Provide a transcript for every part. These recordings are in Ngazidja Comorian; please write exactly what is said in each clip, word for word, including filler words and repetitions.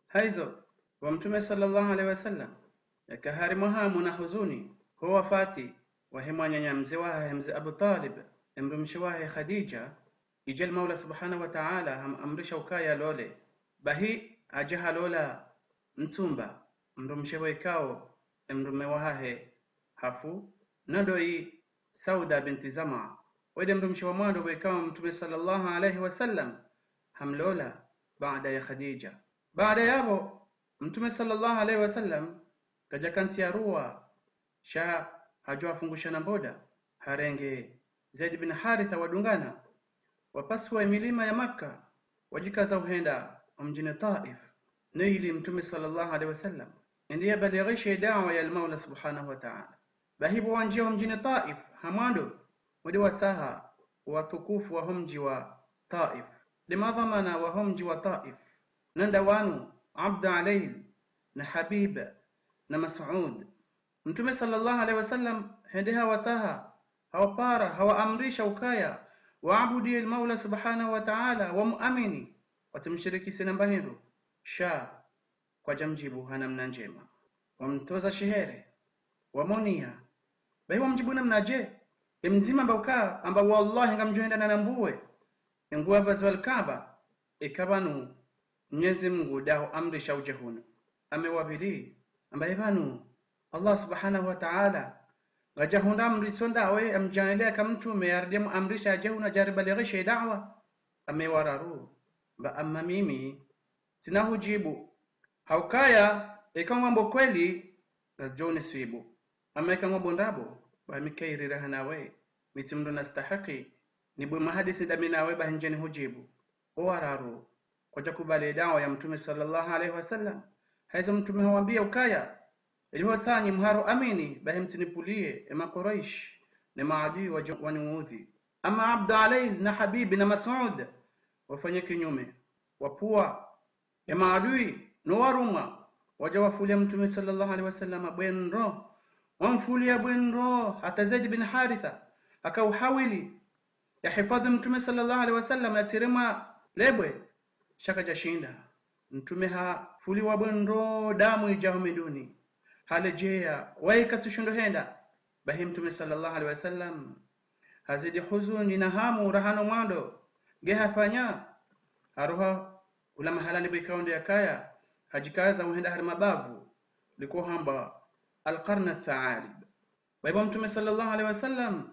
Haizo, wo Mtrume swallallahu alayhi wa sallam, yaka harimwa hamu na huzuni, ho wafati wahe mwananya mze wahahe mze Abu Talib, emdrumshe wahe Khadija, idja Almaula subhanahu wa taala hamuamrisha ukaya yalole. Bahi hadja halola Mtsumba, mdrumshe wo ikao emdrume wahahe hafu, na ndo yi Sauda binti Zamaa. Wo nde mdrumshe wa mwando wo ikao Mtrume swallallahu alayhi wa sallam hamlola baada ya Khadija. Baada yapvo, Mtrume swallallahu alayhi wa sallam kadja kantsi ya ruwa, sha hadjo hafungusha na mboda, harenge Zaid bin Haritha wadungana, wapasua emilima ya Makka, wadjikaza uhenda omdjini Taif, no ili Mtrume swallallahu alayhi wa sallam yende yabalighishe daawa ya Almaula subhanahu wa taala. Bahi pvo wandjia omdjini Taif, ha mwando, wo nde watsaha watukufu waho mdji wa Taif, nde madhwamana waho mdji wa Taif, na nda wanu Abd Alail, na Habib, na Mas'ud. Mtrume swallallahu alayhi wa sallam hende hawatsaha, hawapara, hawaamrisha ukaya waabudi Almaula subhanahu wa taala, wamuamini, watsimshirikise na mba hindru. Sha kwadja mdjibu ha namna ndjema. Wamtoza shihere, wamonia. Bahi wamdjibu namnadje? Emdzima amba uka, amba, wallahi, ngamdjo henda na nambuwe enguwo yapvazwa Alkaaba, eka pvanu Mnyezi Mungu ndaho amrisha udje hunu. Ame wa pvili, amba, e pvanu Allah subhanahu wa taala ngadja hundra mdru tsi ndawe, amdjaanlie aka mtrume, yaridi yamuamrisha yadje hunu yadje yaribalighishe daawa? Ame wa raru, amba, amma mimi tsina hudjibu. Haukaya eka ngwambo kweli, ngazidjo uniswibu. Amma eka ngwambo ndrabo, bahi mi kayiri raha nawe, mi tsi mdru nastahiki nibuwe mahadisi ndami nawe, bahi ndje nihudjibu. Wo wararu kwadja kubali daawa ya Mtrume swallallahu alayhi wa sallam. Haizo Mtrume hawambia ukaya, iliho tsanyi mharo amini, bahi mtsinipvulie ema Quraysh ne maadui wadje waniudhi. Amma Abd Alail na Habib na Mas'ud wafanya kinyume, wapvua ema adui no warumwa, wadja wapvulia Mtrume swallallahu alayhi wa sallam bwe ndro. Wamupvulia bwe ndro hata Zaid bin Haritha haka uhawili yahifadhwi Mtrume swallallahu alayhi wa sallam yatsiremwa lebwe, sha kadja shinda. Mtrume hapvuliwa bwe ndro, damu idja ho minduni, haledjeya, waye katsushindo henda. Bahi Mtrume swallallahu alayhi wa sallam hazidi huzuni na hamu raha no mwando. Nge hafanya? Haruha hula mahalani pvo ikao ndo yakaya, hadjikaza uhenda hari mabavu, liko hamba Alqarna Thaalib. Bahi pvo Mtrume swallallahu alayhi wa sallam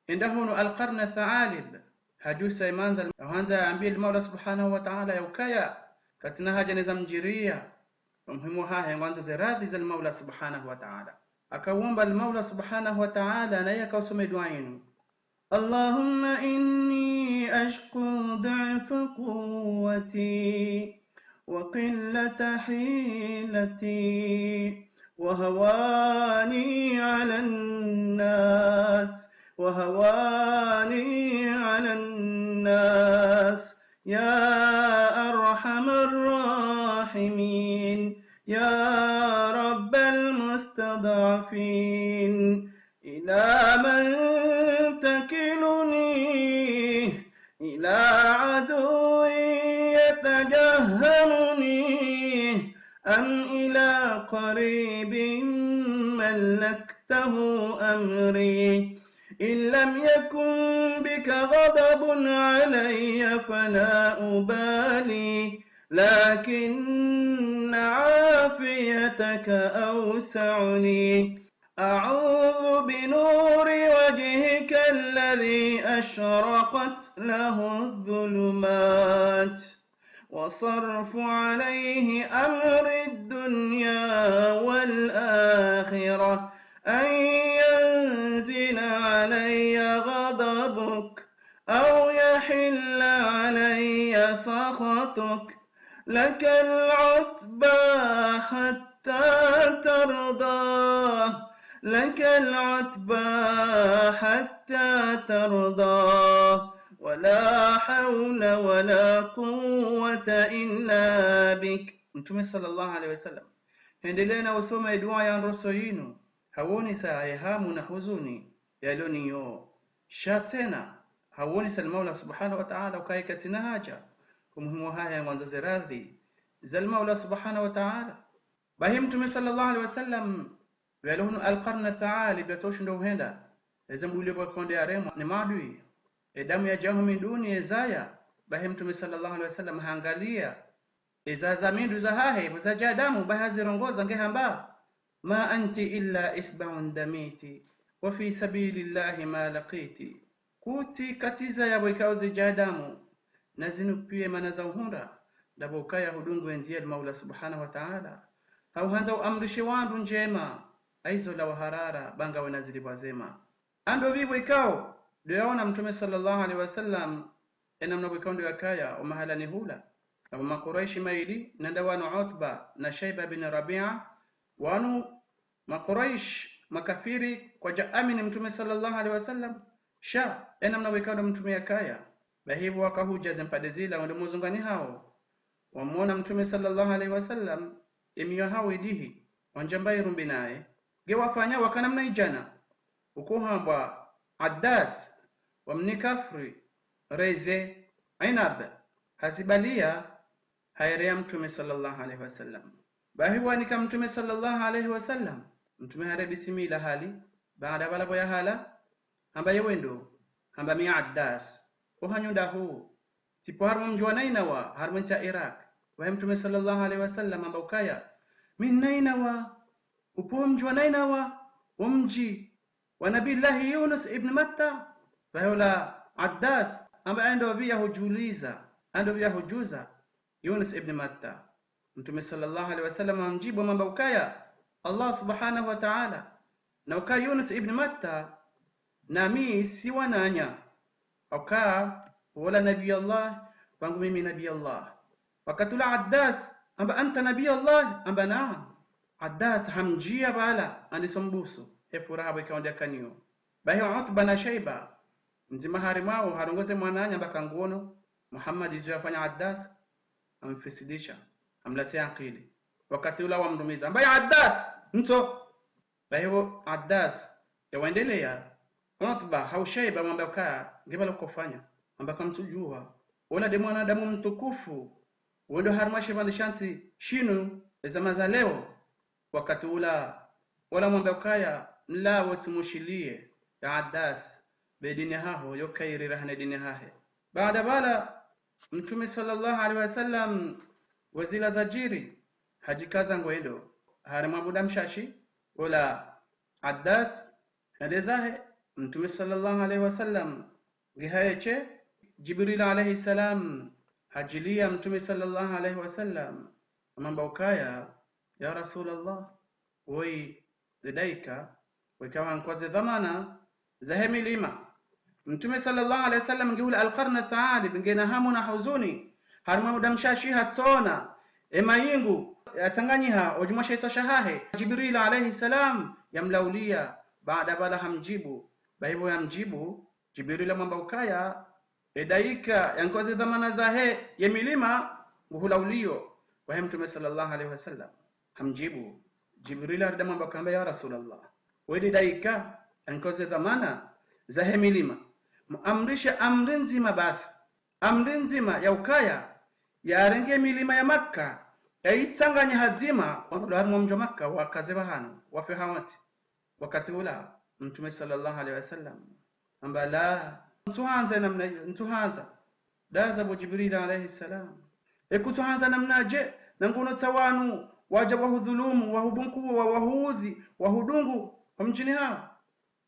henda hunu Alqarna Thaalib, hadjusa emandza, hwandza yaambie Almaula subhanahu wa taala ya ukaya katsina haja neza mdjiria, no muhimu hahe ngwandzo ze radhi za Almaula subhanahu wa taala. Haka uomba Almaula subhanahu wa taala, naye haka usoma edua inu: اللهم إني أشكو ضعف قوتي وقلة حيلتي وهواني على الناس، وهواني على الناس يا أرحم الراحمين، يا رب المستضعفين، إلى من تكلني؟ إلى عدو يتجهمني، أم إلى قريب ملكته أمري؟ إن لم يكن بك غضب علي فلا أبالي، لكن عافيتك أوسع لي. أعوذ بنور وجهك الذي أشرقت له الظلمات، وصرف عليه أمر الدنيا والآخرة، أن ينزل علي غضبك أو يحل علي سخطك، لك العتبى حتى ترضى، لك العتبى حتى ترضى، ولا حول ولا قوة إلا بك. Mtrume swallallahu alayhi wa sallam hendelea na usoma edua ya ndroso yinu, hawonesa ye hamu na huzuni yalo nayo. Sha tsena hawonesa Almaula subhanahu wa taala ukaya katsina haja, ko muhimu hahe ngwandzo ze radhi za Almaula subhanahu wa taala. Bahi Mtrume swallallahu alayhi wasallam, pvwalo hunu Alqarn Athaalib yatsoshindra uhenda, eze mbuli pvwakonde yaremwa ni maadui, edamu yadja ho mindruni ezaya. Bahi Mtrume swallallahu alayhi wasallam hangalia ezaya za mindru zahahe, pvo zadja damu, bahi hazirongoza nge hamba: ما أنت إلا إصبع دميت، وفي سبيل الله ما لقيت. Kutsi katsiza yapvo ikao zidja damu, na zinu piya mana za uhundra, ndapvo ukaya hudungu endziya Almaula subhanahu wa taala, hau handza uamrishe wandru ndjema, haizo lawa harara, ba ngawe na zilipvwa zema. Ando pvipvo ikao ndo yaona Mtrume swallallahu alayhi wasallam, enamna pvo ikao ndo yakaya omahalani hula, apvo Makuraishi mayili, nanda wanu Utba na Shaiba bin Rabia, wanu Makuraish, makafiri, kwadja amini Mtrume swallallahu alayhi wasallam. Sha enamna pvo ikao ndo Mtrume yakaya, bahi pvo wakahudja ze mpandre zila wende mozungani hawo, wamwona Mtrume swallallahu alayhi wasallam, emiyo hawo idihi, wandjamba irumbi naye. Nge wafanya waka namna idjana, uko hambwa Addas, wa mni kafri, reze, inab, hazibaliya, haereya Mtrume swallallahu alayhi wasallam. Bahi wanika Mtrume swallallahu alayhi wasallam, Mtrume hare bisimila hali, baada pvala pvo yahala, hamba: Ye wendo? Hamba: Mi Addas. Ohanyu ndahu? Tsipvo harumwa mdji wa Nainawa, harumwa entsi ya Irak. Bahi Mtrume swallallahu alayhi wasallam hamba ukaya: Mi Nainawa. Upvo mdji wa Nainawa, wo mdji wa Nabillahi Yunus ibn Matta? Bahi ola Addas hamba: Endo pvi yahudjuliza, endo pvi yahudjuza Yunus ibn Matta. Mtrume swallallahu alayhi wasallam hamdjibu hamwambia ukaya: Allah subhanahu wa taala, na ukaya Yunus ibn Matta, nami si wananya, ukaya wola Nabi Allah, wangu mimi Nabi Allah. Wakati ula Addas hamba: Anta Nabi Allah? Hamba: Naam. Addas hamdjiya pvala, handiso mbusu, he furaha pvo ikao nde yakanayo. Bahi Utba na Shaiba, mdzima harimwawo, harongoze mwananya hamba: Ka nguono Muhammad izo yafanya Addas, hamfisidisha, hamlatsa akili. Wakati ula wamrumiza, hamba: Ya Addas, ntso! Bahi pvo Addas yawendeleya, Utba hau Shaiba wamwambia ukaya: Nge pvala ukofanya? Hamba: Kamtsudjuwa. Ola nde mwanadamu mtukufu, wendo harimwa shipvandre sha ntsi shinu, ezama za leo. Wakati ula, wala wamwambia ukaya: Nlawe tsumushiliye, ya Addas, be dini haho yo kheri raha ne dini hahe. Baada pvala, Mtrume swallallahu alayhi wasallam, wezila zadjiri, hadjikaza ngwendo, harimwa muda mshashi, ola Addas hende zahe, Mtrume swallallahu alayhi wasallam nge haye she. Djibril alayhi salam hadjiliya Mtrume swallallahu alayhi wasallam, hamwambia ukaya: Ya Rasulallah, woyi nde daika, weka wankwaze dhwamana zahe milima. Mtrume swallallahu alayhi wasallam nge hula Alqarn Athaalib, ngena hamu na huzuni, harimwa muda mshashi hatsona, emayingu yatsanganyiha odjumwa she itswa shahahe. Djibril alayhi salam yamlauliya, baada pvala hamdjibu. Bahi pvo yamdjibu, Djibril hamwambia ukaya: Edaika yankwaze dhwamana zahe ye milima, nguhulauliyo. Bahi Mtrume swallallahu alayhi wasallam hamdjibu, Djibril harudi hamwambia ukaya: Ya Rasulallah, woyi nde daika yankwaze dhwamana zahe milima, muamrishe amri ndzima basi, amri ndzima ya ukaya yarenge milima ya Makka, yayitsanganye hadzima, wandru harimwa mdji wa Makka wakaze pvahanu, wafe hawatsi. Wakati ula, Mtrume swallallahu alayhi wasallam hamba: La, ntsuhandza namna iyo, ntsuhandza. Ndaza pvo Djibril alayhi salam: Eka kutsuhandza namnaje, na nguno tsa wanu wadja wahudhulumu, wahubunkuwa, wahuudhi, wahudungu ho mdjini haho?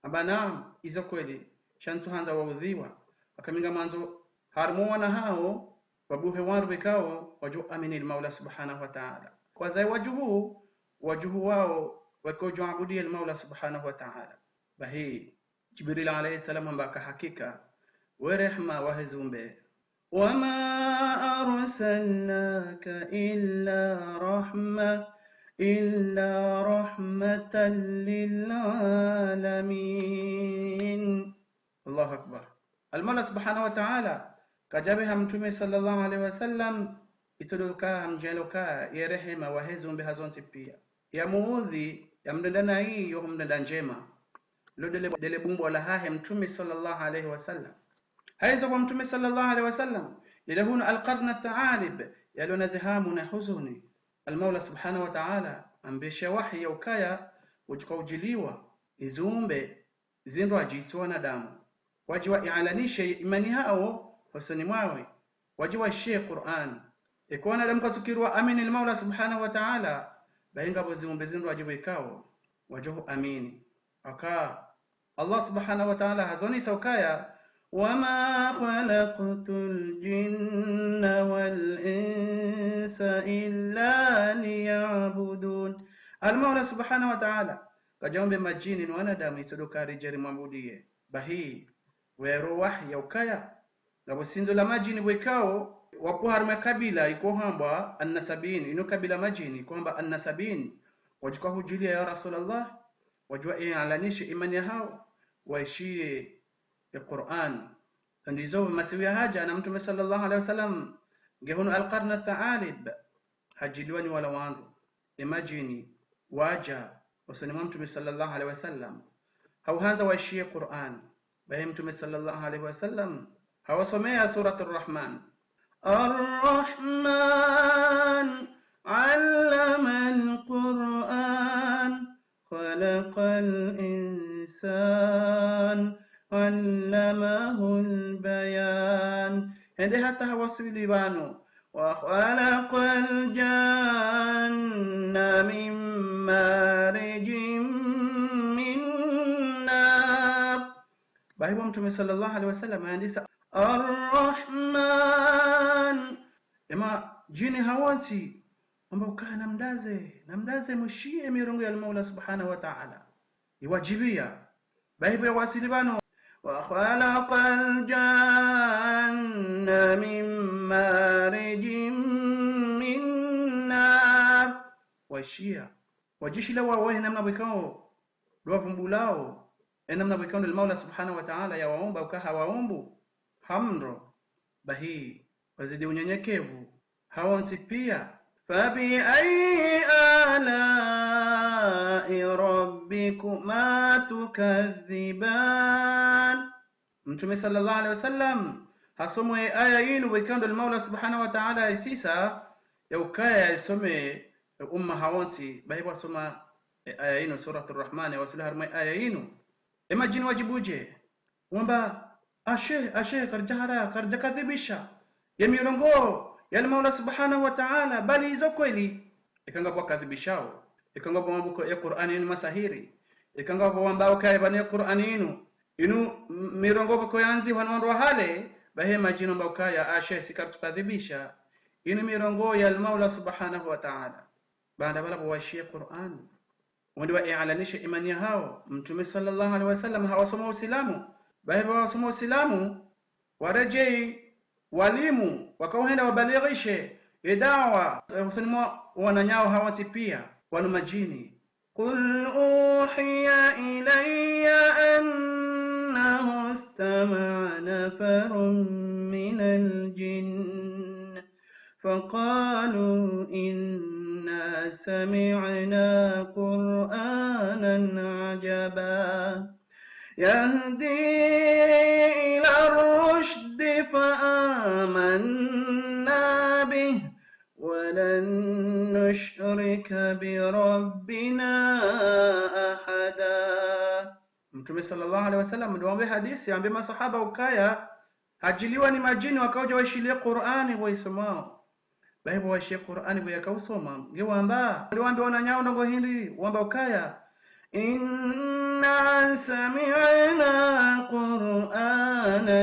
Hamba: Naam, izo kweli, sha ntsuhandza waudhiwa. Haka mi ngamwandzo harimwa wana haho, pvabuhe wandru pvo ikao wadjo amini Almaula subhanahu wa taala, kwazaye wadjuhu, wadjuhu wawo weka udjo abudiya Almaula subhanahu wa taala. Bahi Djibril alayhi salam hamba: Ka hakika, we rehma wahe ziumbe. وما أرسلناك إلا رحمة، إلا رحمة للعالمين. Allahu Akbar. Almaula subhanahu wa taala kadjabeha Mtrume swallallahu alayhi wasallam, itsodoka hamdjaloka ye rehema wahe ziumbe hazontsi piya. Yamuudhi, yamrenda nayi, yo humrenda ndjema. Lo ndele, ndele bumbo lahahe Mtrume swallallahu alayhi wasallam. Hayizo pvo Mtrume swallallahu alayhi wasallam Lile hunu Al-Qarn Ath-Thaalib, yalona ze hamu na huzuni. Al-Maula Subhanahu wa Ta'ala, hambesha wahi ya ukaya, udjuka udjiliwa, iziumbe, zindru adjitsi wanadamu. Wadje wa ialanishe imani hawo, hosoni mwahe. Wadje waishiye Qur'an. Eka wanadamu katsukiri wa amini Al-Maula Subhanahu wa Ta'ala, bahi ngapvo ziumbe zindru adje wekao, wadje hu amini. Aka, Allah Subhanahu wa Ta'ala hazonesa ukaya, وما خلقت الجن والإنس إلا ليعبدون. Al-Maula Subhanahu wa Ta'ala, kadjaumbe madjini no wanadamu, itsodo karidjeri mwabudiye. Bahi, wero wahi ya ukaya, ngapvo sinzo la madjini wekao, wapo harumwa kabila ikohambwa An-Nasabin, inu kabila madjini ikohambwa An-Nasabin, wadjuka hudjiliya ya Rasulallah, wadje wa ialanishe imani yahawo, waishiye e Qur'an. Ndizo masiku yahadja na Mtrume swallallahu alayhi wasallam, nge hunu Al-Qarn Ath-Thaalib, hadjiliwa ni wala wandru, e madjini, wadja, hosoni mwa Mtrume swallallahu alayhi wasallam. Hawuhandza waishiye Qur'an. Bahi Mtrume swallallahu alayhi wasallam, hawasomeya Surat Ar-Rahman. الرحمن علم القرآن خلق الإنسان علمه البيان. Hende hata hawaswili pvanu. وخلق الجان من مارج من نار. Bahi bo Mtrume swallallahu alayhi wasallam, handisa, الرحمن. E madjini hawontsi, wamba ukaya namdaze, namdaze mwishiye mirongo ya Al-Maula Subhanahu wa Ta'ala. Iwadjibiya. Bahi bo yawaswili pvanu. وخلق الجان من مارج من نار. Waishiya. Wadjishiya wawo e namna wekao, ndo wavumbulao, e namna wekao ndo Al-Maula Subhanahu wa Ta'ala yawaumba, uka hawaumbu, ha mndro, bahi, wazidi unyenyekevu, hawontsi piya. فبأي آلاء ربكما تكذبان. Mtrume swallallahu alayhi wasallam, hasomo e aya yinu, wekao ndo Al-Maula Subhanahu wa Ta'ala isisa, ya ukaya yaisome e umma hawontsi, bahi wasoma e aya yinu, Surat Ar-Rahman, yawaswili harumwa e aya yinu. E madjini wadjibu dje, wamba, ashe, ashe, karidja hara, karidja kadhibisha ye mirongo ya Al-Maula Subhanahu wa Ta'ala, bali izo kweli. Eka ngapvo wakadhibishao, eka ngapvo wambao uka e Qur'an inu masahiri, eka ngapvo wambao ukaya pvanu e Qur'an inu, inu m-, mirongo pvoko yandzihwa no wandru wa hale, bahi e madjini wamba ukaya, ashe, si karitsukadhibisha, inu mirongo ya Al-Maula Subhanahu wa Ta'ala. Baanda pvala pvo waishiye Qur'an. Wende wa ialanishe imani yahawo, Mtrume swallallahu alayhi wasallam hawasoma Usilamu. Bahi bo wasoma Usilamu, waredjeyi walimu, wakao hwenda wabalighishe e da'wa, e, hosoni mwa wananyawo hawontsi piya, wanu madjini. قل أوحي إلي أنه استمع نفر من الجن فقالوا إنا سمعنا قرآنا عجبا يهدي إلى الرشد فآمنا به ولن نشرك بربنا أحدا. Mtrume swallallahu alayhi wasallam, ndo wambe hadisi, yambe maswahaba ukaya, hadjiliwa ni madjini wakaodja waishiliye Qur'ani pvo isomwao. Bahi pvo waishiye Qur'ani pvo yakausoma, nge wamba, ndo wambe wananyawo ndrongo hindri, wamba ukaya, إنا سمعنا قرآنا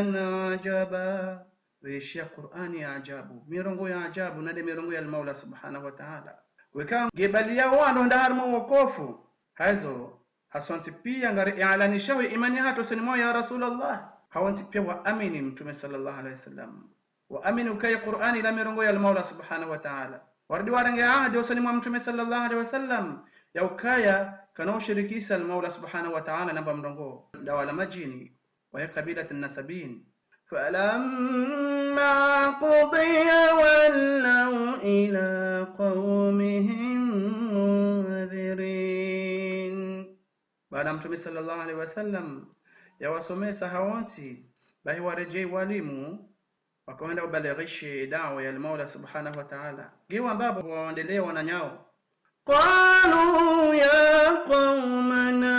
عجبا. Rishiya Qur'ani ya ajabu, mirongo ya ajabu, nde mirongo ya Al-Maula Subhanahu wa Ta'ala. Weka nge bali ya wandru nda harumwa wokofu. Hayizo, hasontsi piya ngari ialanishawo imani yahatru hosoni mwaho ya Rasulallah. Hawontsi piya waamini Mtrume swallallahu alayhi wasallam. Waamini ukaya Qur'ani ila mirongo ya Al-Maula Subhanahu wa Ta'ala. Warudi warenge ahadi hosoni mwa Mtrume swallallahu alayhi wasallam, ya ukaya kana ushirikisa Al-Maula Subhanahu wa Ta'ala namba mrongo. Ndo wala madjini, wahe kabila An-Nasabin. فلما قضي ولوا إلى قومهم منذرين. Baanda Mtrume swallallahu alayhi wasallam yawasomesa hawontsi, bahi waredjeyi walimu, Wakao hwenda ubalighishe daawa ya Almaula Subhanahu wa Taala. Ngiwambao waendelee wananyao. قالوا يا قومنا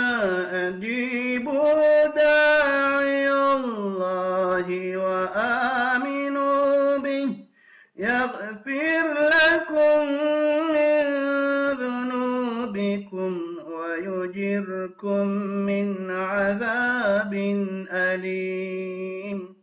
أجيبوا داعي الله وآمنوا به يغفر لكم من ذنوبكم ويجركم من عذاب أليم.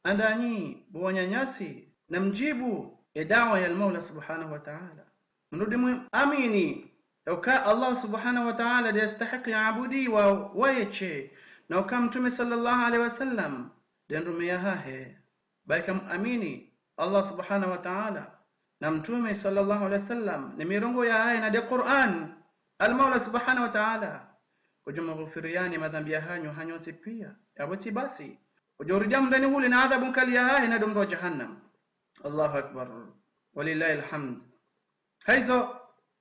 Andanyi, bo wananyasi, namdjibu ye daawa ya Almaula Subhanahu wa Taala. Mrudi mwamini, yauka Allah Subhanahu wa Taala nde yastahiki yaabudiwa waye tsi, na uka Mtrume swallallahu alayhi wasallam nde mrume yahahe. Bahi kamwamini Allah Subhanahu wa Taala, na Mtrume swallallahu alayhi wasallam, ne mirongoo yahahe na nde Qur'an, Almaula Subhanahu wa Taala ngudjo mghufiriyani madhambi yahanyu hanyu nyontsi pia. Yapvo tsi basi, ngudjo ridja mndani hule na adhabu nkali yahahe na ndo mro wa Jahannam. Allahu Akbar. Walillahi alhamd. Hayizo,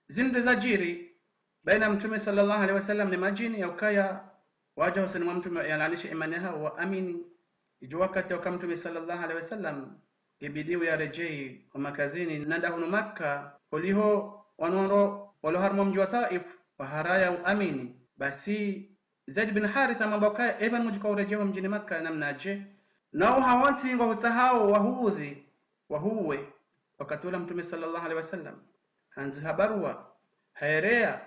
zinu nde zadjiri bayina Mtrume swallallahu alayhi wasallam ne madjini, yaukaya wadja hosoni mwa Mtrume yalanishe imani yahawo waamini. Idjo wakati yauka Mtrume swallallahu alayhi wasallam ibidi yaredjeyi ho makazini, nanda hunu Makka, holiho wandru walo harumwa mdji wa Taif waharaya uamini. Basi Zaid bin Haritha hamwambia ukaya, eba ngudjo uka uredjeyi ho mdjini Makka namnadje? Nawo hawontsi ngwahutsahao wahuudhi, wahuwe. Wakati ula Mtrume swallallahu alayhi wasallam handziha barua, hayereya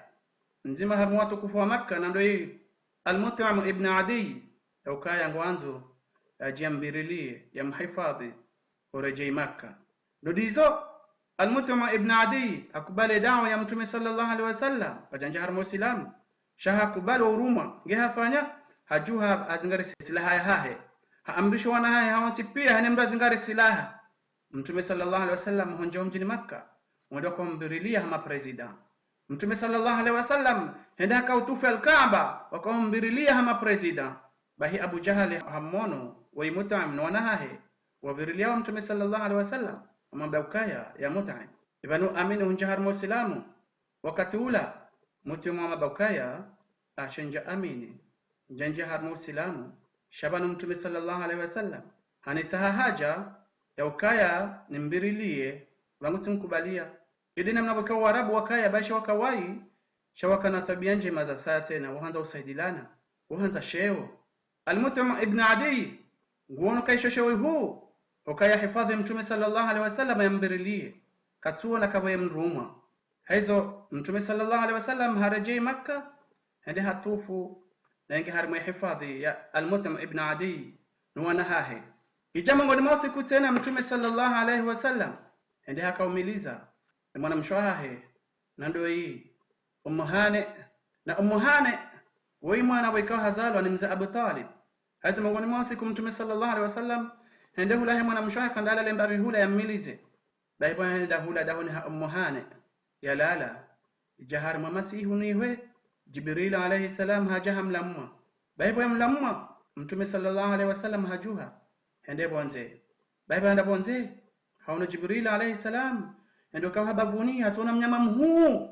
mdzima harumwa watukufu wa Makka, na ndo yi Al-Mut'im ibn Adiy, yaukaya ngwandzo yadje yamviriliye, yamhifadhi, uredjeyi Makka. Ndo ndizo, Al-Mut'im ibn Adiy hakubali daawa ya Mtrume swallallahu alayhi wasallam, kadjandja harumwa Usilamu. Sha hakubali urumwa, nge hafanya, hadjuha hazingare silaha yahahe. Haamrisha wana hahe hawontsi pia, hene mndru hazingare silaha. Mtrume swallallahu alayhi wasallam hondja ho mdjini Makka, wandru wakamviriliya hama prezida. Mtrume swallallahu alayhi wasallam hende haka utufu Alkaaba, wakamviriliya hama prezida. Bahi Abu Jahali hamwono, woyi Mut'im no wana hahe, waviriliya wa Mtrume swallallahu alayhi wasallam, hamwambia ukaya, ya Mut'im, eba nuamini hundja harumwa Usilamu? Wakati ula, Mut'im hamwambia ukaya, ashe ndja amini, ndjandja harumwa Usilamu, sha pvanu Mtrume swallallahu alayhi wasallam hanitsaha haja yaukaya nimviriliye, pvangu tsimkubaliya. Inde namna pvwaka Waarabu wakaya, bahi sha waka wayi, sha wakana twabiya ndjema za saya tsena, wahandza usaidilana, wahandza sheo. Al-Mut'im ibn Adiy, nguono ukaya isho sheo ihu, ukaya hifadhi Mtrume swallallahu alayhi wasallam yamviriliye, katsuona ukaya ye mrumwa. Hayizo, Mtrume swallallahu alayhi wasallam haredjeyi Makka, hende hatufu, na yingi harumwa ye hifadhi ya Al-Mut'im ibn Adiy, no wana hahe. Idja mongoni mwa usiku tsena Mtrume swallallahu alayhi wasallam hende haka umiliza ne mwanamshe wahahe, na ndo yi Ummu Hani. Na Ummu Hani, woyi mwana wekao hazalwa ni mze Abu Talib. Hayizo mongoni mwa usiku Mtrume swallallahu alayhi wasallam hende hula he mwanamshe wahahe, handa halale mbapvi hula yamilize. Bahi pvo hende hula dahoni ha Ummu Hani, yalala. Idja harumwa masihu nihwe, Jibril alayhi salam hadja hamlamwa. Bahi pvo yamlamwa, Mtrume swallallahu alayhi wasallam hadjuha, hende pvondze. Bahi pvo handa pvondze, hawono Jibril alayhi salam hende uka ha bavuni, hatsuona mnyama mhuu,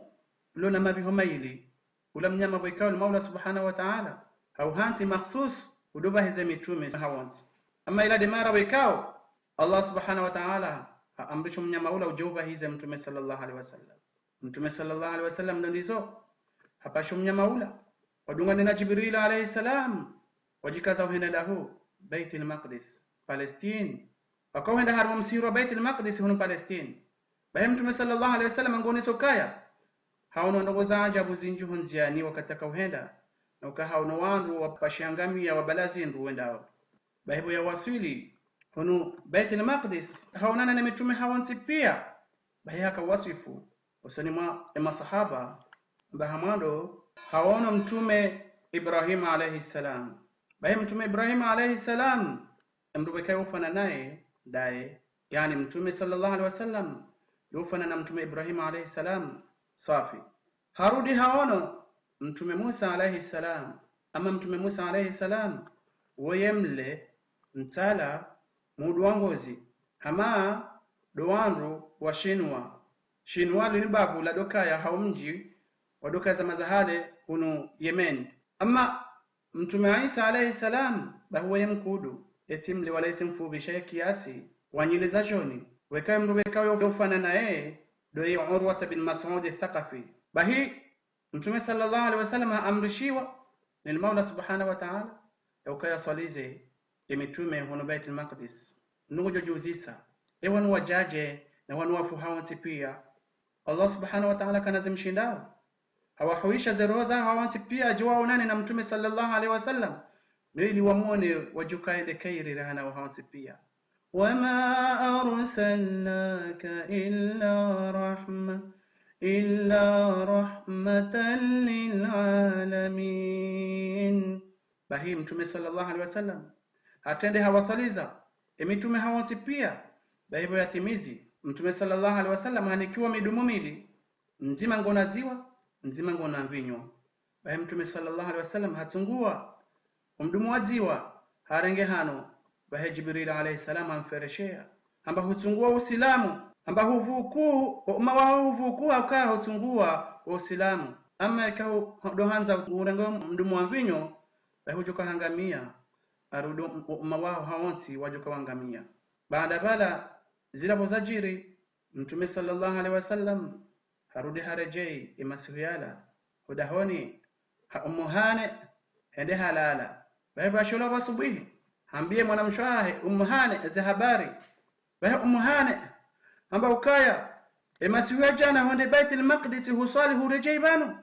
ulo na mapviho mayili. Ula mnyama pvwekao Almaula Subhanahu wa Taala hauhantsi makhsus udo pvahize mitrume hawontsi. Ama ila nde mara pvwekao Allah Subhanahu wa Taala haamrisha mnyama ula udje upvahize Mtrume swallallahu alayhi wasallam. Mtrume swallallahu alayhi wasallam ndo ndizo, hapasha mnyama ula, wadungana na Jibril alayhi salam, wadjikaza uhenda daho Baytil Maqdis, Palestine. Wakao henda harumwa msiru wa Baytil Maqdis hunu Palestine. Bahi Mtrume swallallahu alayhi wasallam nguoneso ukaya hawono ndrongoo za ajabu zindji ho ndziyani wakati yaka uhenda, na uka hawono wandru wapashiya ngamiya wabala zindru wendao. Bahi pvo yawaswili hunu Baytil Maqdis, haonana ne mitrume hawontsi pia. Bahi haka waswifu hosoni mwa ye maswahaba, amba ha mwando hawono Mtrume Ibrahim alayhi salam. Bahi Mtrume Ibrahim alayhi salam, emndru pvwekao ufanana naye ndaye, yaani Mtrume swallallahu alayhi wasallam, yufanana na Mtrume Ibrahim alayhi salam swafi. Harudi hawono Mtrume Musa alayhi salam. Ama Mtrume Musa alayhi salam, woye mle, mtsala, mudu wa ngozi, hama ndo wandru wa Shinwa. Shinwa lini bavu ladokaya hau mdji wadokaya zama za hale hunu Yemen. Ama Mtrume Isa alayhi salam, bahi woye mkudu, yetsi mle wala yetsi mfupvi sha ye kiasi, wanyeleza djoni, weka mndru weka yo ufana naye, ndo ye Urwata bin Mas'ud Thaqafi. Bahi, Mtrume swallallahu alayhi wasallam haamrishiwa ni Maula subhanahu wa ta'ala, ya ukaya yaswalize ye mitrume hunu Baytul Maqdis. Nungu djo djuzisa, ye wanu wadjadje, na wanu wafu hawontsi piya. Allah subhanahu wa ta'ala kana zimshindao. Hawahuisha ze roho zahawo hawontsi piya, djo waonane na Mtrume swallallahu alayhi wasallam. No ili wamwone wadjuka yende kheri rahana wahawontsi piya. وما أرسلناك إلا رحمة، إلا رحمة للعالمين. Bahi Mtrume swallallahu alayhi wasallam hatrende hawaswaliza ye mitrume hawontsi piya, bahi pvo yatimizi, Mtrume swallallahu alayhi wasallam hanikiwa midumu mili, ndzima ngona dziwa, ndzima ngona mvinyo. Bahi Mtrume swallallahu alayhi wasallam hatsungua omdumu wa dziwa, harenge hano, bahi Jibril alayhi salam hamfereshea. Hamba hutsungua Usilamu, hamba huvuku, o umma waho huvuku hauka hutsungua Usilamu. Amma eka hu-, ndo handza urenge omdumu wa mvinyo, bahi hudjoka hangamia, harudi o umma waho hawontsi wadjoka wangamia. Baanda pvala, zila pvo zadjiri, Mtrume swallallahu alayhi wasallam harudi haredjei ye masihu yala, ho dahoni ha Ummu Hani, hende halala. Bahi pvo yashuhuliwa pvo asubuhi, hambiye mwanamshe wahahe Ummu Hani ze habari. Bahi Ummu Hani hamba ukaya, ye masihu ya djana hwende Baytul Maqdis huswali huredjei pvanu?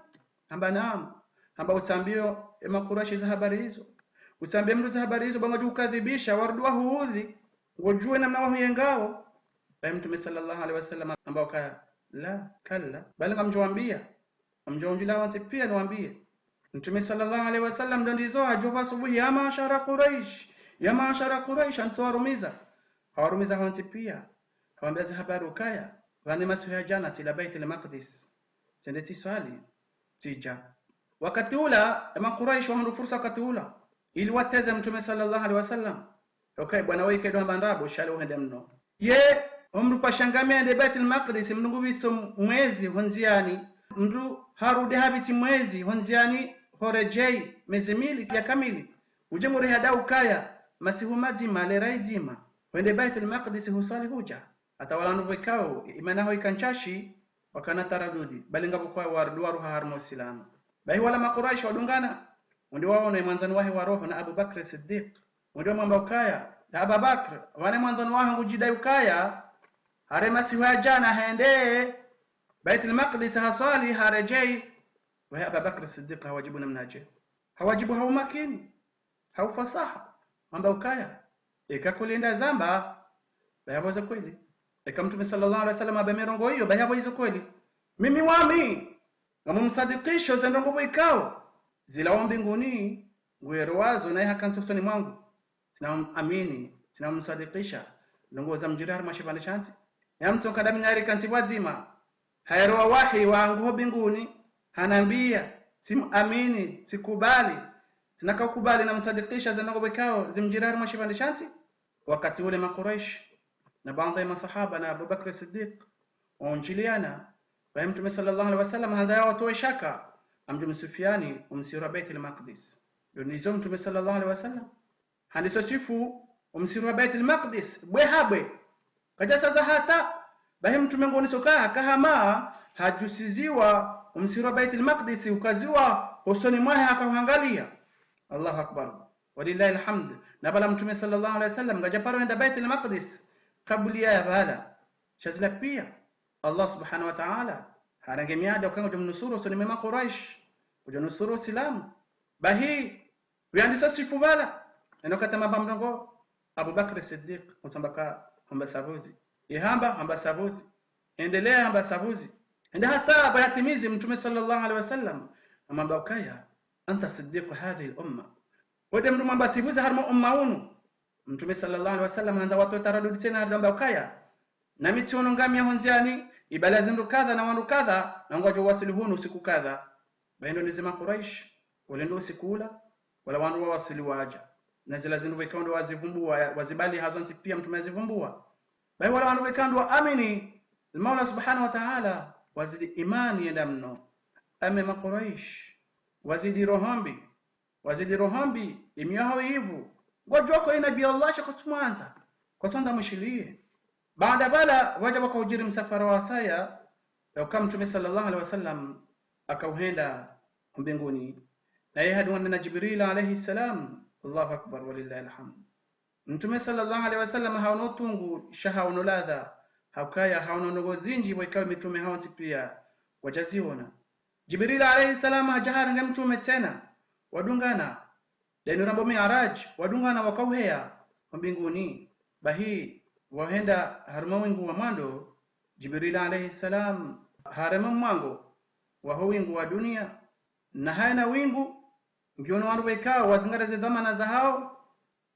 Hamba naam. Hamba utsambiyo ye Makuraishi ze habari izo. Utsambiye mndru ze habari izo, ba ngwadjo hukadhibisha, warudi wahuudhi, ngodjuwe namna wahuyengao. Bahi Mtrume swallallahu alayhi wasallam hamba ukaya, la, kalla, bali ngamdjo wambia. Ngamdjo undjila wontsi piya niwambie. Mtrume swallallahu alayhi wasallam ndo ndizo hadjo pvo asubuhi, ya maashara Quraish, ya maashara Quraish, hantsi warumiza. Hawarumiza hawontsi piya. Hawambia ze habari ukaya, pvanu ye masihu ya djana tsila Baytul Maqdis, tsende tsiswali, tsidja. Wakati ula, ye Makuraish wahundru fursa wakati ula, ili wateze Mtrume swallallahu alayhi wasallam. Ukaya bwana wahe kayidjo hamba ndrabo, sha le uhende mno. Ye, omndru kwasha ngamia yende Baytul Maqdis, mndru ngupvitso mwezi ho ndziani, mndru harudi hapvitsi mwezi ho ndziani, horedjei, mezi mili ya kamili. Udje nguri hada ukaya, masihu madzima, lera idzima, hwende Baytul Maqdis huswali hudja. Hata wala wandru pvwekao, imani yahawo ika ntsashi, wakana taradudi, bali ngapvo kwaya warudi waruha harumwa Usilamu. Bahi wala Makuraishi wadungana, wende waone mwandzani wahe wa roho na Abu Bakr Siddiq. Wende wamwambia ukaya, ya Aba Bakr, pvanu ye mwandzani waho ngudjidai ukaya, harenge masihu ya djana hende Baytul Maqdis haswali haredjei. Wahe Aba Bakr Siddiq hawadjibu namnadje? Hawadjibu ha umakini, ha ufasaha, hamba ukaya, eka kweli nda zamba, bahi yapvo izo kweli. Eka Mtrume swallallahu alayhi wasallam hamba mirongo iyo, bahi yapvo izo kweli. Mimi wami, ngamumsadikisho ze ndrongoo pvwekao zilawa mbinguni, nguyerowazo, naye hakantsi usoni mwangu. Tsina um-, amini, tsina umsadikisha ndrongoo zamdjiri harumwa shipvandre sha ntsi. Ya mtsoka ndami nari kantsi pvwadzima, hayerowa wahi wangu ho mbinguni, hanambia, tsimuamini, tsikubali, tsina ka ukubali na msadikisha ze ndrongoo pvwekao zimdjiri harumwa shipvandre sha ntsi. Wakati ule Makuraish, na baadhwi ya maswahaba na Abu Bakr Siddiq, waundjiliana, bahi Mtrume swallallahu alayhi wasallam handza yawatowe shaka, amdjo mswifiani omsihiri wa Baytul Maqdis. Ndo nizo Mtrume swallallahu alayhi wasallam handiso swifu omsihiri wa Baytul Maqdis, bwe ha bwe. Kadjasaza hata, bahi Mtrume ngonisao ka, kahama, hadjusiziwa omsihiri wa Baytul Maqdis, ukaziwa hosoni mwahe haka uhangalia. Allahu Akbar. Walillahil hamd. Na pvala Mtrume swallallahu alayhi wasallam, kadjaparo hwenda Baytul Maqdis, kabla ya pvala. Sha zila piya, Allah subhanahu wa ta'ala, harenge miada ukaya ngudjo mnusuru hosoni mwe Makuraish, ngudjo nusuru Usilamu. Bahi, pvwe yandiso swifu pvala, eno katama ba mrongo, Abu Bakr Siddiq, utsamba ka hamba sabuzi. Ye hamba, hamba sabuzi. Endelea hamba sabuzi. Hende hata pvo yatimizi Mtrume swallallahu alayhi wasallam, hamwambia ukaya, anta siddiqu hadhihi al-umma. Wewe nde mndru mwamba sibuzi harumwa umma unu. Mtrume swallallahu alayhi wasallam handza watowe taradudi tsena, harudi hamba ukaya, nami tsiono ngamia ho ndziani, ibala zindru kadha na wandru kadha, na ngwadjo waswili hunu usiku kadha. Bahi ndo nizo Makuraish, wale ndo usiku ula, wala wandru wawaswili wadja. Na zila zindru pvwekao ndo wazivumbua, wazibali hazo ntsi piya Mtrume hazivumbua. Bahi wala wandru pvwekao ndo waamini Maula subhanahu wa ta'ala, wazidi imani yenda mno. Amma Makuraish, wazidi roho mbi. Wazidi roho mbi, ye miyo yahawo ivu. Ngwadjuao ko ye Nabi Allah sha kwatsumwandza, kwatswandza mwishiliye. Baanda pvala, pvwadja pvwaka udjiri msafara wasaya, yauka Mtrume swallallahu alayhi wasallam akauhenda mbinguni, naye hadungana na Djibril alayhi salam. Allahu Akbar, walillahil hamd. Mtrume swallallahu alayhi wasallam haono utungu, sha haono ladha, haukaya haono ndrongoo zindji pvwakawo mitrume hawontsi pia wadjaziona. Djibril alayhi salam hadja harenge Mtrume tsena, wadungana, ndeni rambo Mi'raj, wadungana wakauheya ho mbinguni. Bahi, pvwahenda harumwa wingu wa mwando, Djibril alayhi salam harema mwango waho wingu wa dunia, na hayina wingu, ngiono wandru pvwakawo wazingara ze dhwamana zahawo,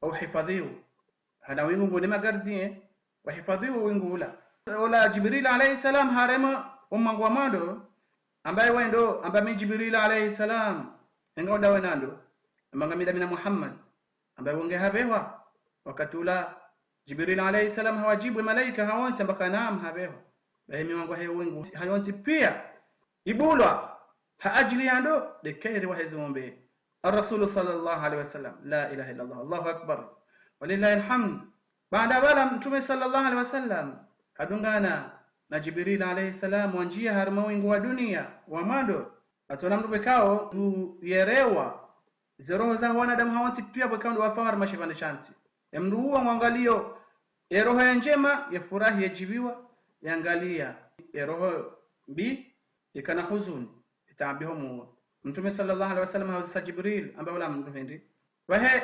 wauhifadhwiyo. Hayina wingu ngwone magardien, wahifadhwiyo wingu ula. Ola Djibril alayhi salam harema omwango wa mwando, hamba ewe ndo, hamba mi Djibril alayhi salam, ngawe ndawe nando, hamba ngami ndami na Muhammad, hamba ewe nge hapvehwa. Wakati ula Djibril alayhi salam hawadjibu emalaika hawontsi hamba ka naam hapvehwa. Bahi miwango yahe wingu hayontsi pia ibulwa ha ajili ya ndo, nde kheri wahe ziumbe, Ar-Rasulu swallallahu alayhi wasallam. La ilaha illallah. Allahu Akbar. Walillahil hamd. Baanda pvala Mtrume swallallahu alayhi wasallam hadungana na Djibril alayhi salam, wandjia harumwa wingu wa dunia wa mwando. Hatsuona mndru pvwakawo ngu yerewa ze roho za wanadamu hawontsi pia pvwakawo ndo wafao harumwa shipvandre shantsi. Emndru uwo ngwangaliyo eroho ye ndjema, yefurahi, yedjipviwa, yangaliya eroho mbi, yikana huzuni, yitaabiho muwa. Mtrume swallallahu alayhi wasallam hauzisa Djibril, hamba ola mndru hindri. Pvahe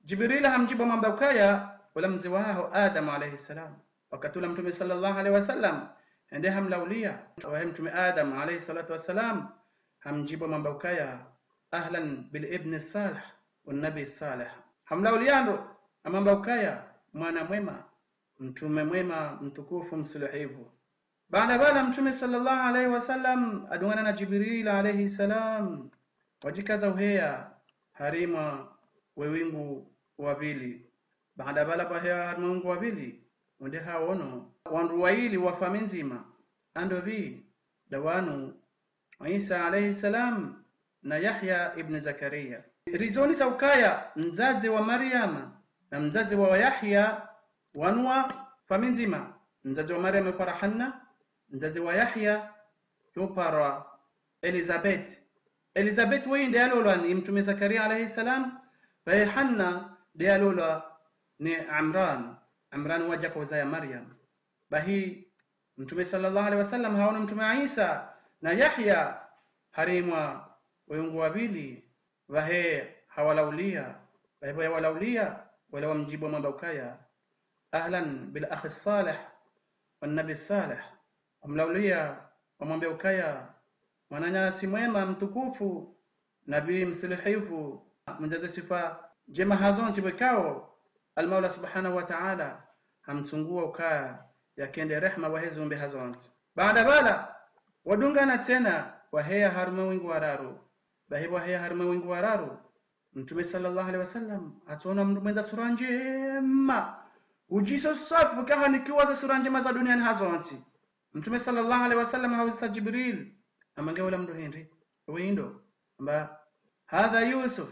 Djibril hamdjibu hamwambia ukaya, ola mze wahaho Adam alayhi salam. Wakati ula Mtrume swallallahu alayhi wasallam hende hamlaulia. Pvahe Mtrume Adam alayhi swalatu wasalam hamdjibu hamwambia ukaya, ahlan bil ibni salih, wan nabi salih. Hamlaulia ndo, hamwambia ukaya, mwana mwema, mtrume mwema, mtukufu, msuluhivu. Baanda pvala Mtrume swallallahu alayhi wasallam hadungana na Djibril alayhi salam, wadjikaza uheya harumwa we wingu wa pvili. Baanda pvala pvwaheya harumwa wingu wa pvili, wende hawono wandru wayili wa famiyi ndzima, ando pvi, nda wanu Isa alayhi salam na Yahya ibn Zakariya. Rizonisa ukaya mdzadze wa Maryama na mdzadze wa Yahya wanu wa famiyi ndzima. Mdzadze wa Maryama yoparwa Hanna, mdzadze wa Yahya yoparwa Elizabeth. Elizabeth weyi nde yalolwa ni Mtrume Zakariya alayhi salam, pvahe Hanna nde yalolwa ni Imran. Imran wadja huzaya Maryam. Bahi Mtrume swallallahu alayhi wasallam hawono Mtrume Isa na Yahya harumwa we wingu wa pvili, pvahe hawalaulia. Pvahe pvo yawalaulia, wala wamdjibu wamwambia ukaya, ahlan bil akhi salih, wan nabi salih. Wamlaulia, wamwambia ukaya, mwananyasi mwema mtukufu, nabi msuluhivu, mwenye ze swifa ndjema hazontsi pvwakawo, Almaula subhanahu wa taala hamtsungua ukaya yake nde rehma wahe ziumbe hazontsi. Baanda pvala, wadungana tsena, waheya harumwa wingu wa raru. Bahi pvwaheya harumwa wingu wa raru, Mtrume swallallahu alayhi wasallam hatsuona mndru mwendza sura ndjema, udjiso swafi, kahanikiwa ze sura ndjema za duniani hazontsi. Mtrume swallallahu alayhi wasallam hauzisa Djibril, hamba nge ola mndru hindri, weyi ndo? Hamba, hadha Yusuf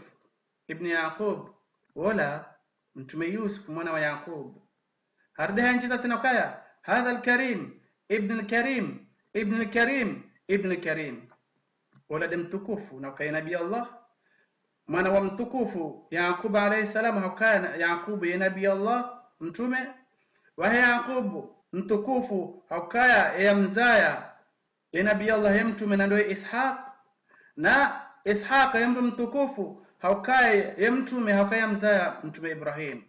ibn Yaqub, ola Mtrume Yusuf mwana wa Yaqub. Harudi handjiza tsena ukaya, hadha al-Karim ibn al-Karim ibn al-Karim ibn al-Karim. Ola nde mtukufu, na ukaya nabi Allah, mwana wa mtukufu Yaqub alayhi salam, haukaya Yaqub ye nabi Allah, mtrume. Wahe Yaqub mtukufu, haukaya ye yamzaya ye nabi Allah ye mtrume na ndo ye Ishaq. Na Ishaq ye mndru mtukufu, haukaya ye mtrume, haukaya yamzaya Mtrume Ibrahim.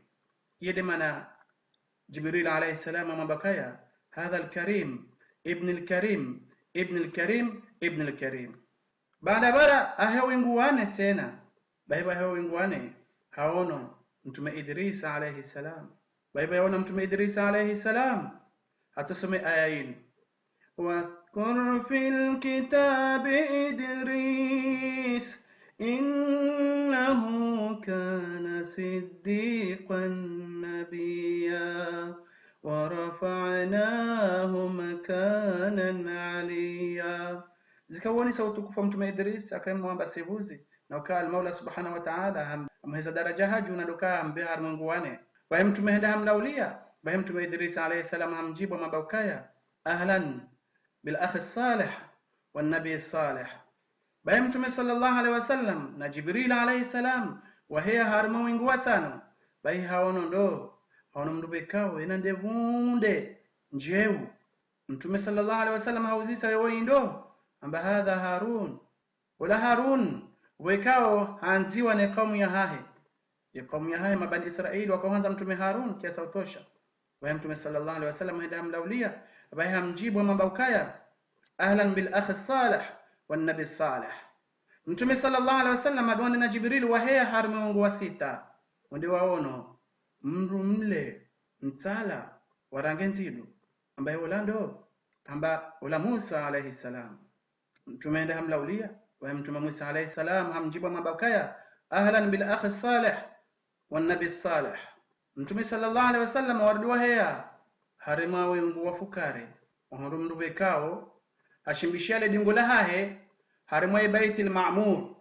Ye nde mana Djibril alayhi salam hamwambia ukaya, hadha al-Karim ibn al-Karim ibn al-Karim ibn al-Karim. Baanda pvala haheya wingu wa nne tsena. Bahi pvo haheya wingu wa nne, hawono Mtrume Idrisa alayhi salam. Bahi pvo yawono Mtrume Idrisa alayhi salam, hatsusome aya yinu. واذكر في الكتاب إدريس إنه كان صديقا نبيا ورفعناه مكانا عليا. Zikawonesa utukufu wa Mtrume Idris, akaya mwamba sivuzi, na ukaya Almaula subhanahu wa taala ham-, hamheza daraja ha juu na ndo ukaya hambeha harumwa wingu wa nne. Wahe Mtrume hende hamlaulia, Bahi Mtrume Idrisa alayhi salam hamdjibu hamwambia ukaya: "Ahlan bil akhi salih wan nabi salih." Bahi Mtrume swallallahu alayhi wasallam na Djibril alayhi salam waheya harumwa wingu wa tsano. Bahi hawono ndo, hawono mndru pvekao yena ndepvu nde ndjeu. Mtrume swallallahu alayhi wasallam hauzisa: "Ye woyi ndo?" Hamba: "Hadha Harun." Ola Harun, pvwekao handziwa ne kaumu yahahe. Ye kaumu yahahe, mabani Israila, wakao handza Mtrume Harun kiasi sha utosha. Bahi Mtrume swallallahu alayhi wasallam hende hamlaulia, bahi hamdjibu hamwambia ukaya: "Ahlan bil akhi salih wan nabi salih." Mtrume swallallahu alayhi wasallam hadungana na Djibril waheya harumwa wingu wa sita. Wende wawono mndru mle, mtsala, wa rangi ndzidu. Hamba: "Ye ola ndo?" Hamba: "Ola Musa alayhi salam." Mtrume hende hamlaulia, bahi Mtrume Musa alayhi salam hamdjibu hamwambia ukaya: "Ahlan bil akhi salih wan nabi salih." Mtrume swallallahu alayhi wasallam warudi waheya harumwa wingu wa fukare, wahundru mndru pvekao hashimbishia le dingo lahahe harumwa ye Baitil Maamur.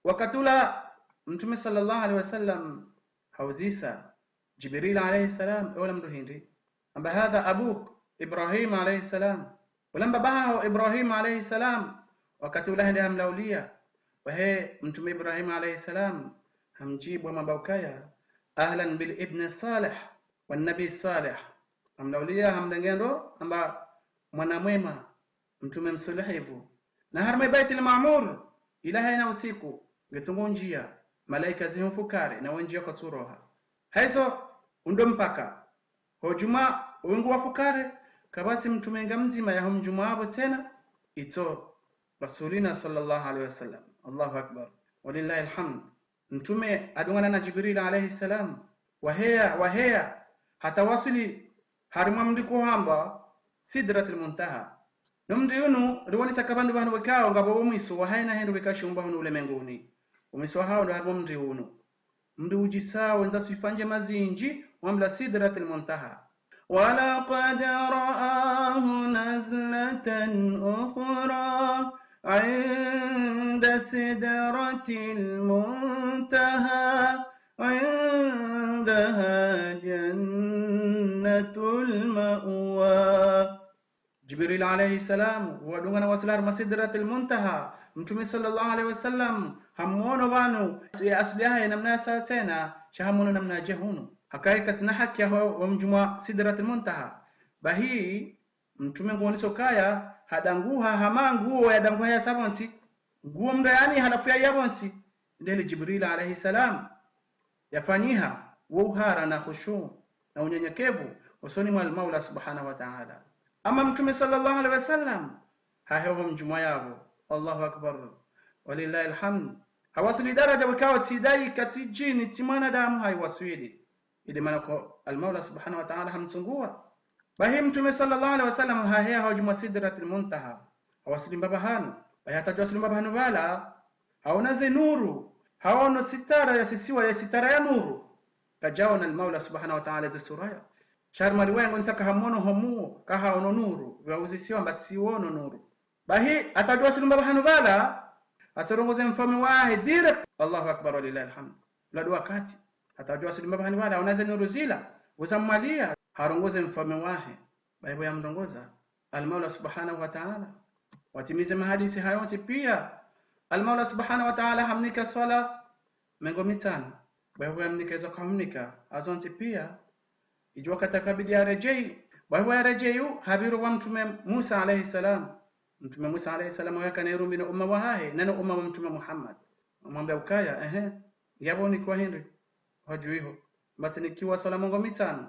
Wakati ula Mtrume swallallahu alayhi wasallam hauzisa Djibril alayhi salam: "Ye ola mndru hindri?" Hamba: "Hadha abuk Ibrahim alayhi salam." "Ola mbaba haho Ibrahim alayhi salam." Wakati ula hende hamlaulia, bahi Mtrume Ibrahim alayhi salam hamdjibu hamwambia ukaya: "Ahlan bil ibni salih wan nabi salih." Hamlaulia, hamlengendo, hamba: "Mwana mwema, mtrume msalihivu." Na harumwa ye Baitil Maamur, ila hayina usiku, ngetsungo ndjia, malaika zihumfukare, na wendjia kwatsuroha. Haizo, undo mpaka ho djumwa wingu wa fukare, kapvatsi mtrume nga mdzima yahumdjumwa apvo tsena, itso Rasulina swallallahu alayhi wasallam. Allahu Akbar. Walillahi alhamd. Mtrume hadungana na Djibril alayhi salam, waheya, waheya, hata waswili harumwa mndri uhambwa Sidratil Muntaha. No mndri unu, riwonesa ka pvandru pvanu pvwekao ngapvo wo mwiso wa hayina hindru pvwekao shiumbwa hunu ulemenguni. Wo mwiso wahawo ndo harumwa mndri unu. Mndri udjisa wendza swifa ndjema zindji, wambwa Sidratil Muntaha. ولقد رآه نزلة أخرى عند سدرة المنتهى عندها جنة المأوى. Djibril alayhi salam, wadungana waswili harumwa Sidratil Muntaha, Mtrume swallallahu alayhi wasallam, hamono pvanu, ye asli yahahe namna yasa tsena, sha hamono namna yadja hunu. Hakaya katsina haki yaho wamdjumwa Sidratil Muntaha. Bahi, Mtrume nguoneso kaya, hadanguha, hama nguo yadanguha yasa pvontsi. Nguo mndru yani halafu yaiya pvontsi. Ndehali Djibril alayhi salam yafanyiha wo uhara na khushu na unyenyekevu hosoni mwa Almaula subhanahu wa taala. Ama Mtrume swallallahu alayhi wasallam, haheya ho mdjumwa yapvo. Allahu Akbar. Walillahi alhamd. Hawaswili daraja pvwekao tsi daika, tsi djini, tsi mwanadamu haiwaswili. Inde mana ko Almaula subhanahu wa taala hamtsunguwa. Bahi Mtrume swallallahu alayhi wasallam haheya ho djumwa Sidratil Muntaha. Hawaswili mbapvi hanu. Bahi hata djowaswili mbapvi hanu pvala, haona ze nuru, haono sitara yasisiwa, ye sitara ya nuru. Kadjaona Almaula subhanahu wa taala ze sura ya. Sha harumwa riwaya ngonesa ka hamono ho muo, ka haono nuru, pvwa uzisiwa amba tsi wono nuru. Bahi, hata djowaswili mbapvi hanu pvala, hatsorongoze mfaume wahe direct. Allahu Akbar, walillahi alhamd. Ula ndo wakati. Hata djowaswili mbapvi hanu pvala, haona ze nuru zila, pvo zamwalia, harongoze mfaume wahe. Bahi pvo yamrongoza Almaula subhanahu wa taala, watimize mahadisi hayo yontsi pia. Almaula subhanahu wa taala hamnika swala mengo mitsanu. Bahi pvo yamnika izo kahumnika hazo ntsi pia, idjo wakati kabidi yaredjeyi. Bahi pvo yaredjeyi, hapviro pvwa Mtrume Musa alayhi salam. Mtrume Musa alayhi salam waka na irumbi no umma wahahe, na no umma wa Mtrume Muhammad. Hamwambia ukaya, ehe, ngiyapvo unikiwa hindri? Hadjuwiho. Amba tsinikiwa swala mengo mitsanu.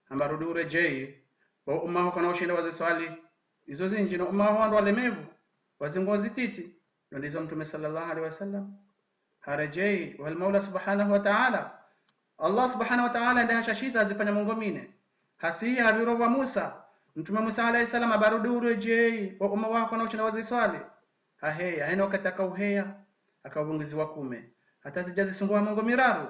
Amba rudi uredjeyi, wo umma waho kwana ushinda waziswali. Izo zindji no umma waho wandru walemevu, wazinguo zititi. Ndo ndizo Mtrume swallallahu alayhi wasallam haredjeyi, wo Almaula subhanahu wa taala. Allah subhanahu wa taala nde hashashiza hazifanya mengo mine. Hasihi hapviro pvwa Musa. Mtrume Musa alayhi salam amba rudi uredjeyi, wo umma waho kwana ushinda waziswali. Haheya, hayina wakati hakauheya, hakauvunguziwa kume. Hata zidja zisunguha mengo miraru.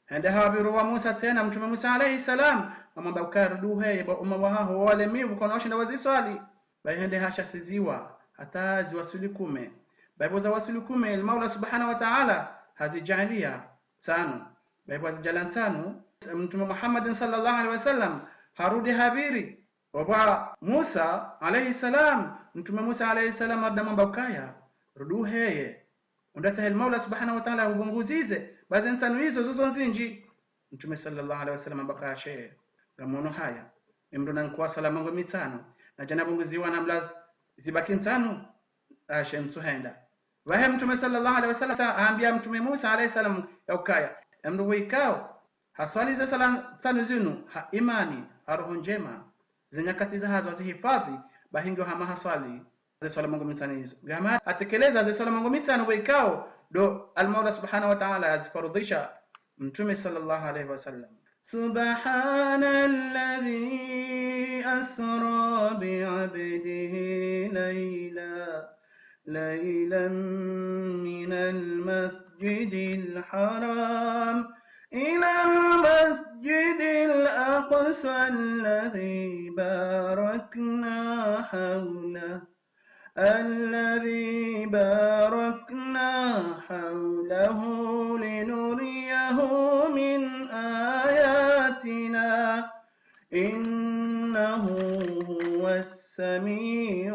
Hende hapviro pvwa Musa tsena, Mtrume Musa alayhi salam, hamwambia ukaya rudi uheye, wo umma wahaho walemevu kwana ushinda waziswali. Bahi hende hashasiziwa, hata ziwaswili kume. Bahi pvo zawaswili kume, Almaula subhanahu wa taala hazidjaaliya ntsanu. Bahi pvo hazidjaaliya ntsanu, Mtrume Muhammadin swallallahu alayhi wasallam Harudi hapviri, opvwa Musa alayhi salam, Mtrume Musa alayhi salam harudi hamwambia ukaya, rudi uheye, undatsahe Almaula subhanahu wa taala yahupvunguzize, ba ze ntsanu izo zo zo ndzindji. Mtrume swallallahu alayhi wasallam hamba ukaya she, ngamono haya, mi mndru nanikuwa swala mengo mitsanu, nadja napvunguziwa namla zibaki ntsanu, ashe ntsuhenda. Pvahe Mtrume swallallahu alayhi wasallam sa-, hambia Mtrume Musa alayhi salam ya ukaya, emndru pvo ikao haswali ze swala ntsanu zinu ha imani, ha roho ndjema, ze nyakati zahazo hazihifadhi, bahi ngiyo hama haswali ze swala mengo mitsanu izo. Ngiyo hama hatekeleza ze swala mengo mitsanu pvo ikao ndo Almaula subhanahu wa taala yazifarudhisha Mtrume swallallahu alayhi wasallam. سبحان الذي أسرى بعبده ليلا، ليلا من المسجد الحرام إلى المسجد الأقصى الذي باركنا حوله، الذي باركنا حوله لنريه من آياتنا إنه هو السميع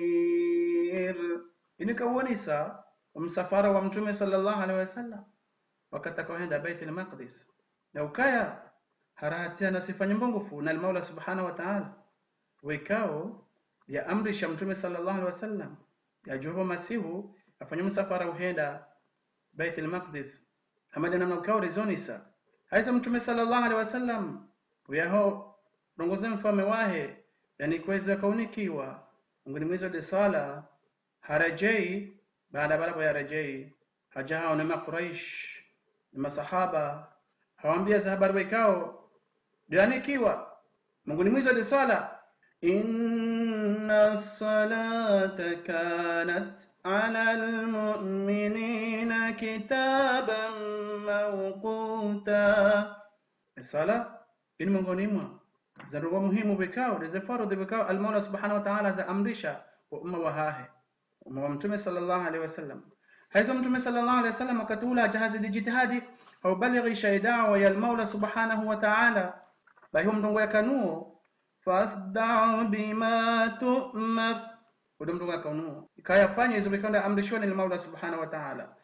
البصير. Ini ikawonesa omsafara wa Mtrume swallallahu alayhi wasallam wakati akao henda Baitul Maqdis. Na ukaya harahatsiha na swifa nyembongofu na Almaula subhanahu wa taala, pvo ikao yaamrisha Mtrume swallallahu alayhi wasallam yadjuhe pvo masihu yafanye msafara uhenda Baitul Maqdis, hama nde namna ukao rizonesa. Hayizo Mtrume swallallahu alayhi wasallam, uyaho rongoze mfaume wahe, yanikiwa izo yakaonikiwa, mengoni mwa izo nde swala, haredjeyi, baada pvala pvo yaredjeyi, hadja haone Makuraish, ne maswahaba, hawambia ze habari pvo ikao ndo yanikiwa, mengoni mwa izo nde swala. إن الصلاة كانت على المؤمنين كتابا موقوتا. Eswala, ini mengoni mwa ze ndrongoo muhimu pvo ikao, nde ze faradhwi pvo ikao Almaula subhanahu wa taala haziamrisha wo umma wahahe, umma wa Mtrume swallallahu alayhi wasallam. Hayizo Mtrume swallallahu alayhi wasallam wakati ula hadja hazidi djitihadi, haubalighisha ye daawa ya Almaula subhanahu wa taala. Bahi omndru ngu yakanuo, فاصدع بما تؤمر. Uwo ndo mndru ngu yakanuo. Ikaya fanya izo pvo ikao ndo yaamrishiwa ni Almaula subhanahu wa taala.